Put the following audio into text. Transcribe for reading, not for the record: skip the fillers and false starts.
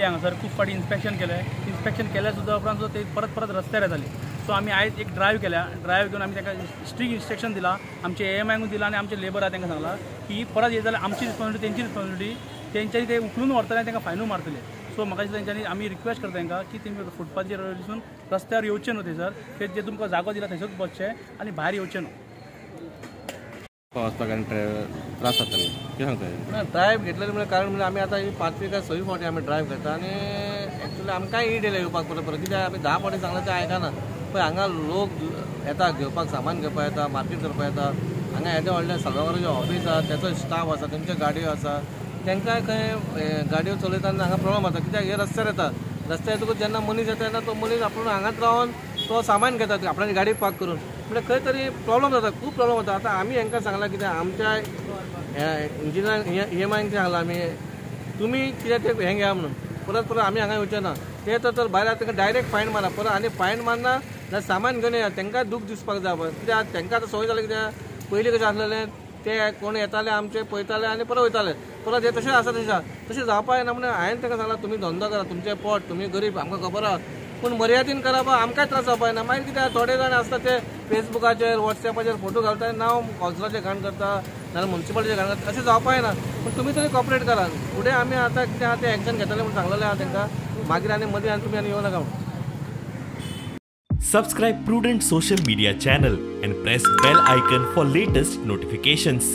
हांगासर खूब फावटी इन्स्पेक्शन केलें. इन्स्पेक्शन केल्या सुद्दां उपरांत सुद्दां ते परत परत रस्त्यार येताले. सो आमी आयज एक ड्रायव्ह केल्या. ड्रायव्ह घेवन आमी तांकां स्ट्रीक इन्स्ट्रक्शन दिलां, आमचे एएमआयकूय दिलां आनी आमचे लेबर आहा तांकां सांगलां की परत येत जाल्यार आमची रिस्पॉन्सिबिलिटी, तेंची रिस्पॉन्सिबिलिटी, तेंच्यांनी ते उखलून व्हरतले आनी तांकां फायनूय मारतले. सो म्हाका दिसता तेंच्यांनी आमी रिक्वेस्ट करता तांकां की तेमी फुटपाथाचेर वयरसून रस्त्यार येवचे न्हू, थंयसर ते जे तुमकां जागो दिला थंयसरूच बसचे आनी भायर येवचे न्हू. वचपाक आनी त्रास जाताले, कितें सांगता? ना, ड्रायव्ह घेतलेले म्हणल्यार कारण म्हणजे आमी आतां ही 5वी काय 6वी फावटी आमी ड्रायव्ह घेता आनी एक्चुअली आमकांय ईड येयल्या येवपाक परत परत, कित्याक आमी 10 फावटी सांगलां तें आयकना. पळय हांगा लोक येता घेवपाक, सामान घेवपाक येता, मार्केट करपाक येता. हांगा येदें व्हडलें साल्वाराचें ऑफीस आसा, तेचो स्टाफ आसा, तेंच्यो गाडयो आसा, तांकांय खंय गाडयो चलयतना हांगा प्रॉब्लम जाता, कित्याक हे रस्त्यार येता. रस्त्यार येतकूच जेन्ना मनीस येता तेन्ना तो मनीस आपूण हांगाच रावन तो सामान घेता आपणाची गाडी पार्क करून, म्हणल्यार खंय तरी प्रॉब्लम जाता, खूब प्रॉब्लम जाता. आतां आमी हांकां सांगलां कित्याक आमच्या इंजिनियर EMI सांगलां आमी, तुमी कित्याक ते हें घेया म्हणून, परत परत आमी हांगा येवचे ना. ते तर भायर तांकां डायरेक्ट फायन मारा परत, आनी फायन मारना जाल्यार सामान घेवन येया, तांकां दूख दिसपाक जाय. कित्याक तांकां आतां संवय जाली, कित्याक पयलीं कशें आसलेलें ते कोण येताले आमचे पळयताले आनी परत वयताले, परत हे तशें आसा तशें तशें जावपाक जायना. म्हणून हांवें तांकां सांगलां तुमी धंदो करा, तुमचें पोट, तुमी गरीब आमकां खबर आहा, पूण मर्यादीन करा बा, आमकांय त्रास जावपाक जायना. मागीर कितें थोडे जाण आसता ते फेसबुकाचेर वॉट्सॅपाचेर फोटो घालता, नांव कावन्सिलाचें घाण करता नाजाल्यार मुन्सिपालिटीचें घाण करता, अशें जावपाक जायना. पूण तुमी तरी कॉपरेट करा. फुडें आमी आतां कितें आहा तें एक्शन घेतले म्हणून सांगलेलें आहा तांकां, मागीर आनी मदीं आनी तुमी आनी येवं नाका म्हणून. Subscribe Prudent Social Media channel and press bell icon for latest notifications.